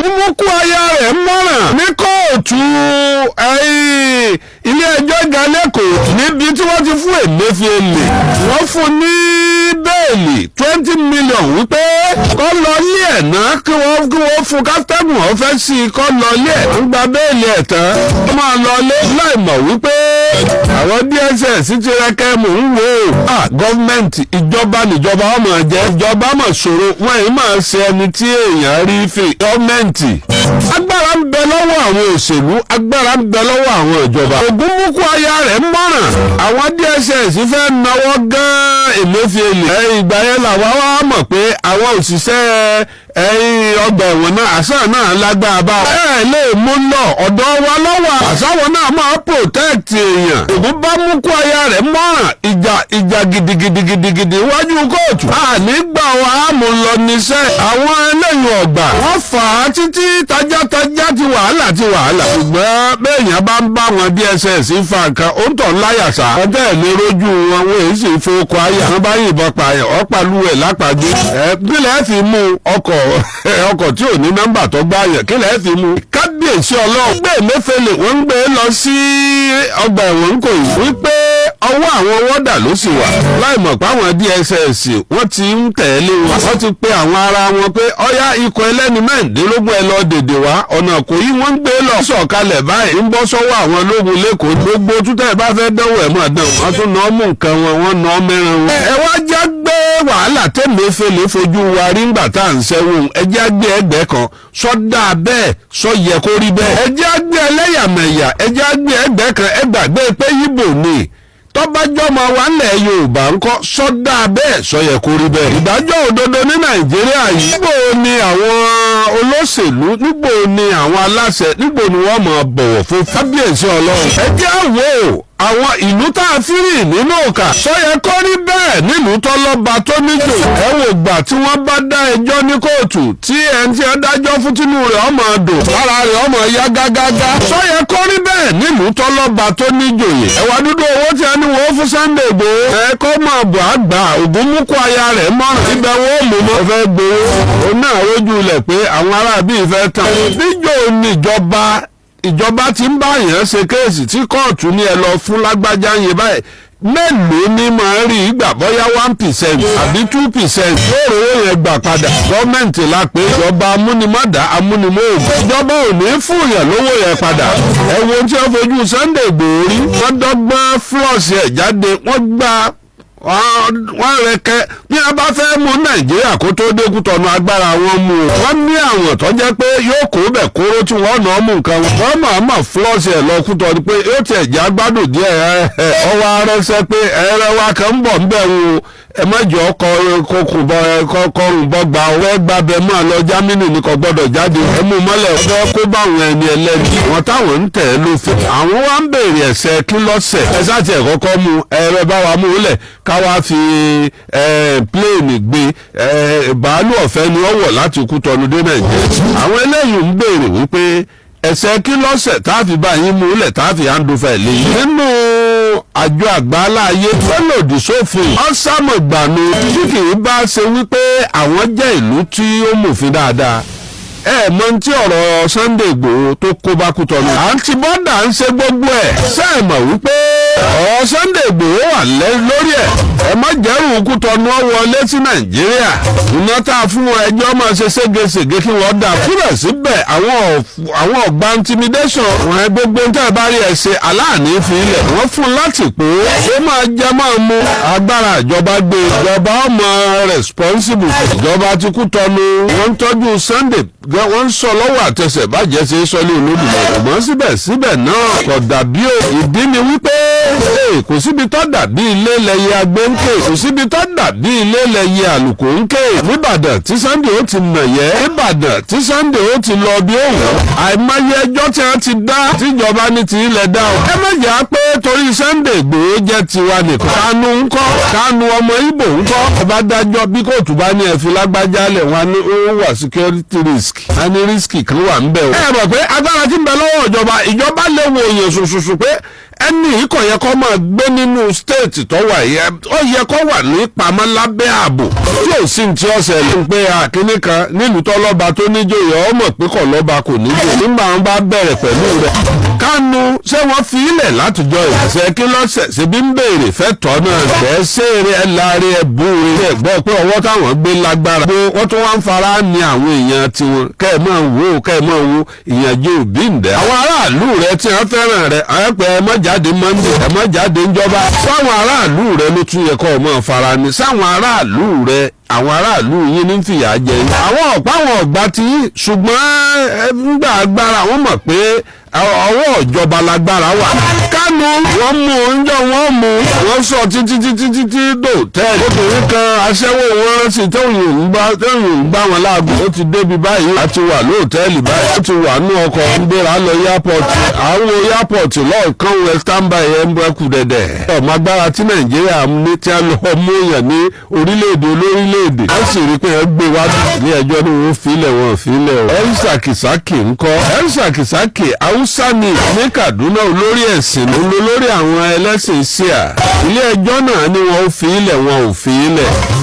Ògúnmúkú aya rẹ̀ mọ̀ràn ní kóòtù ilé ẹjọ́ ga lẹ́kọ̀ọ́, níbi tí wọ́n ti fún Emefiele, wọ́n fún ní bail 20 million wípé kó lọ ilé ẹ̀ náà, kí wọ́n fún káfíńtẹ́mù ọ̀fẹ́ sí i, kó lọ ilé ẹ̀ ń gba bail ẹ̀ tán, ó máa lọ ilé, láì mọ̀ wípé àwọn DSS ti rẹ́kẹ́ mò ń wò ó. Government, ìjọba níjọba ọmọ jẹ́, ìjọba mọ̀ ṣòro wọ́n yìí máa ṣe ẹni tí èèyàn rí fi government. Agbára ń bẹ lọ́wọ́ àwọn òṣèlú, agbára ń bẹ lọ́wọ́ àwọn ìjọba. Ògúnmúkú aya rẹ̀ mọ̀ràn, àwọn DSS fẹ́ náwó gan-an Emefiele. Ìgbà yẹn làwa wá mọ̀ pé àwọn òṣìṣẹ́ ẹ̀yìn ọgbà ẹ̀wọ̀n náà, àṣà náà lágbára bá ẹ lè mú lọ ọ̀dọ̀ wa lọ́wọ́, àṣàwọn náà máa protect èèyàn. Ògún bá mú kó aya rẹ̀ mọ́ràn, ìjà ìjà gidigidigidigidi iwájú kóòtù. Àní gbà wá mú lọ níṣẹ́ àwọn eléyìí ọgbà wọ́n fà á títí tajátajá ti wàhálà ti wàhálà. Ṣùgbọ́n bẹ́ẹ̀yàn bá ń bá wọn DSS fa nǹkan, ó ń tọ̀ láyà sá. Ọjọ́ ẹ̀ lè rójú wọn, wọn èyí sì fowókọ àyà. Wọ́n bá yìnbọn pààyàn, ọ̀pàlú ẹ̀ lápàdé. Ẹ kílẹ̀ fi mú ọkọ̀ ọkọ̀ tí ò ní nọ́mbà tó gbá yẹn, kílẹ̀ fi mú. Kábíyèsí Ọlọ́run, gbé Emefiele, wọ́n ń gbé lọ sí ọgbà ẹ̀wọ̀n Ìkòyí wípé ọwọ́ àwọn wọ́dà ló sì wà, láì mọ̀ pé àwọn DSS wọ́n ti ń tẹ̀lé wọn. Wọ́n ti pe àwọn ara wọn pé ọyá, ikọ̀ ẹlẹ́ni 16, ẹ lọ dèdè wá ọ̀nà kò yí. Wọ́n ń gbé lọ sọ̀kalẹ̀ báyìí, ń bọ́ sọ́wọ́ àwọn ológun lẹ́kọ̀ọ́. Gbogbo tútẹ́ bá fẹ́ dánwò ẹ̀ mọ̀ dán, wọ́n tún náà mú nǹkan wọn, wọ́n náà mẹ́ran wọn. Ẹ wá já gbé wàhálà tẹ́mẹ́fẹ́lẹ́ fojú wa rí ńgbà tá à ń sẹ́wọ̀n, ẹ já gbé ẹgbẹ́ kan sọ́dà bẹ́ẹ̀, sọ yẹ kó rí bẹ́ẹ̀. Ẹ já gbé ẹlẹ́yàmẹ̀yà, ẹ já gbé ẹgbẹ́ kan, ẹ gbàgbé pé Yíbò ni, tọ́bájọ́mọ wa ńlẹ̀ Yorùbá ńkọ́, sọ́dà bẹ́ẹ̀, sọ yẹ kó rí bẹ́ẹ̀. Ìdájọ́ òdodo ní Nàìjíríà yìí, nígbò ni àwọn olóṣèlú, nígbò ni àwọn aláṣẹ, nígbò ni wọ́n máa bọ̀wọ̀ fún? Kábíyèsí Ọlọ́run. Ẹ jẹ́ àwò àwọn ìlú tá a fi rìn nínú òkà, sọyẹ kó rí bẹ́ẹ̀ nílùú tọ́lọ́ba tó níjò? Ẹ wò gbà tí wọ́n bá dá ẹjọ́ ní kóòtù, tí ẹni tí ẹ dájọ́ fún tínú rẹ̀ ọmọ dùn, lára rẹ̀ ọmọ yá gágágá, sọyẹ kó rí bẹ́ẹ̀ nílùú tọ́lọ́ba tó níjòyè? Ẹ̀wà dúdú owó tí ẹni wọ́n fún Sunday Igboho, ẹ kó máa bọ̀ àgbà. Ògúnmúkú aya rẹ̀ mọ́ràn, ibẹ̀ wọ́n mú mọ́ fẹ́ gbowó, òun náà rójú ilẹ̀ pé àwọn aráàbí fẹ́ tàn. Níjò níjọba, ìjọba tí ń bá yẹn ṣe case tí kóòtù ní ẹ lọ fún lágbájá yẹn báyìí, mélòó ní máa rí ìgbà? Bóyá 1% àbí 2% yóò rówó yẹn gbà padà. Government la pé, ìjọba amúnimọ́dà amúnimóògùn, ìjọba ò ní fún yẹn lówó yẹn padà. Ẹ wo tí wọ́n fojú Sunday Igboho rí, wọ́n dọ́gbọ́n flush ẹ̀ jáde, wọ́n gbà wọ́n rẹ̀kẹ́. Bí a bá fẹ́ mú Nàìjíríà kó tó dé Kútọ̀nù, agbára wọn mú o. Wọ́n ní àwọn tó jẹ́ pé yóò kó bẹ̀ kóró tí wọ́n nà ọ́ mú nǹkan wọn. Wọ́n máa ma flush ẹ̀ lọ Kútọ̀nù pé yóò tiẹ̀ já gbádùn díẹ̀. Ọwọ́ arẹ́sẹ́ pé ẹ̀rẹ́ wa kan ń bọ̀ ń bẹ̀ wò, ẹ má jọ kọkùn bọ kọrùn bọ gbà ọ fẹ́ gbàbẹ máa lọ Germany ní, kò gbọ́dọ̀ jáde, ẹ mú mọ́lẹ̀, fẹ́ kó bá àwọn ẹni ẹlẹ́ni, àwọn táwọn ń tẹ̀ lófin. Àwọn wá ń béèrè ẹ̀sẹ̀ kí lọ́sẹ̀, ẹ sáà tiẹ̀ kọ́kọ́ mú ẹ̀rọ bá wa mú lẹ̀, ká wá fi plane gbé bàálù ọ̀fẹ́ ni ó wọ̀ láti Kútọ́nù dé Nàìjíríà. Àwọn eléyìí ń béèrè wípé ẹ̀sẹ̀ kí lọ́sẹ̀ tá a fi bá yín mú lẹ̀, tá a fi handover lé yín. Nínú àjọ àgbáláyé tó lòdì sófin ọ̀sàmọ̀gbànú, tí kì í bá ṣe wípé àwọn jẹ́ ìlú tí ó mòfin dáadáa, ẹ mọ tí ọ̀rọ̀ Sunday Igboho tó kó bá Kútọ́nù. À ń ti border ń ṣe gbogbo ẹ̀, ṣé ẹ mọ̀ wípé ọ̀rọ̀ Sunday Igboho wà lórí ẹ̀? Ẹ má jẹ́rù Kútọ́nù ọ wọlé sí Nàìjíríà. Iná tá a fún wọn, ẹjọ́ máa ṣe ségesège kí wọ́n dà. Síbẹ̀síbẹ̀, àwọn ọ̀gbà intimidation wọn, gbogbo tẹ́ ẹ bá rí ẹ ṣe aláàní fi ilẹ̀ wọ́n fún láti pé ó máa jẹ́ máa mú agbára ìjọba gbé, ìjọba ọmọ responsible. Ìjọba ti Kútọ́nù, wọ́n ń tọ́jú Sunday, wọ́n ń sọ lọ́wọ́ àtẹsẹ̀ bàjẹ́ ṣe é sọ ní Olódùmarè, ṣùgbọ́n síbẹ̀síbẹ̀ náà kò dàbí o. Ìdí ni wípé kò síbi tó dàbí ilé lẹ́yẹ agbẹ́ńkè, kò síbi tó dàbí ilé lẹ́yẹ àlùkò ń ké. Nìbàdàn tí Sunday ó ti nà yẹ, Nìbàdàn tí Sunday ó ti lọ bí òun, àìmọye ẹjọ́ tí wọ́n ti dá tíjọba ní ti ilẹ̀ dá o. Ẹ má jẹ́ á pé torí Sunday Igboho jẹ́ tiwa nìkan. Kánú ńkọ́? Kánú ọmọ Ìgbò ńkọ́? Ẹ bá dájọ́ bí kóòtù bá ní ẹ fi lágbájá lẹ̀, wọn á ní ó wà security risk, a ní risk kan wà ń bẹ̀ o. Ẹ mọ̀ pé agbára tí ń bẹ lọ́wọ́ ìjọba, ìjọba lè wo èèyàn ṣoṣoṣo pé Ẹni yìí kò yẹ kó máa gbé nínú state tó wà yẹ, ó yẹ kó wà ní pamọ́ lábẹ́ ààbò tí ò sí ti ọ̀sẹ̀ lè pé àkíní kan nílùú tó lọ́ba tó níjòyè. Ọmọ pé kò lọ́ba, kò níjòyè. Nígbà wọn bá bẹ̀rẹ̀ pẹ̀lú rẹ̀, Kánú, ṣé wọ́n fi ilẹ̀ látijọ́ ìṣẹ́? Kí lọ́sẹ̀ ṣe bí ń béèrè fẹ́tọ́ náà? Ẹ̀ ṣeré ẹ̀ láre ẹ̀ búre ẹ̀ gbọ́ pé ọwọ́ táwọn gbé lágbára bó wọ́n tún wá ń fara ní àwọn èèyàn tiwọn. Kẹ́ ẹ̀ máa wò ó, kẹ́ ẹ̀ máa wo ìyànjẹ òbí ń dẹ́. Àwọn aráàlú rẹ tí wọ́n fẹ́ràn rẹ, àwọn pé ẹ má jáde Monday, ẹ má jáde ńjọba. Sáwọn aráàlú rẹ ló tún yẹ kó o máa fara ní? Sáwọn aráàlú rẹ, àwọn aráàlú yín ní fìyà jẹ yín. Àwọn ọ̀pá àwọn ọ̀gbà tí, ṣùgbọ́n ńgbà agbára wọn mọ̀ pé ọwọ́ ìjọba lágbára wà. Kánú, wọ́n mú oúnjẹ, wọ́n mú wọ́n sọ títí títí títí dò tẹ́lẹ̀. Obìnrin kan aṣẹ́wó wọn rántí tóyìn ń gbá wọn láago. Ó ti débi báyìí, a ti wà lóòtẹ́ẹ̀lì báyìí, ó ti wà nú ọkọ̀ ń gbéra lọ airport. Àwọn airport lọ́ọ̀kan wẹ̀ standby ẹ̀ ń bẹ́ kú dẹ̀dẹ̀. Ọmọ agbára tí Nàìjíríà ní tí a lọ mú yàn ní orílẹ̀-èdè olórílẹ̀-èdè, wọ́n sì rí pé ẹ gbé wá ní ẹjọ́ ní wọ́n filẹ̀, wọn filẹ̀ o. El-Zakzaky ńkọ́? El-Zakzaky, Haúsá ni ní Kaduna, olórí ẹ̀sìn ló lórí àwọn ẹlẹ́sìn síà. Ilé ẹjọ́ náà ni wọ́n fi ilẹ̀, wọn ò fi ilẹ̀.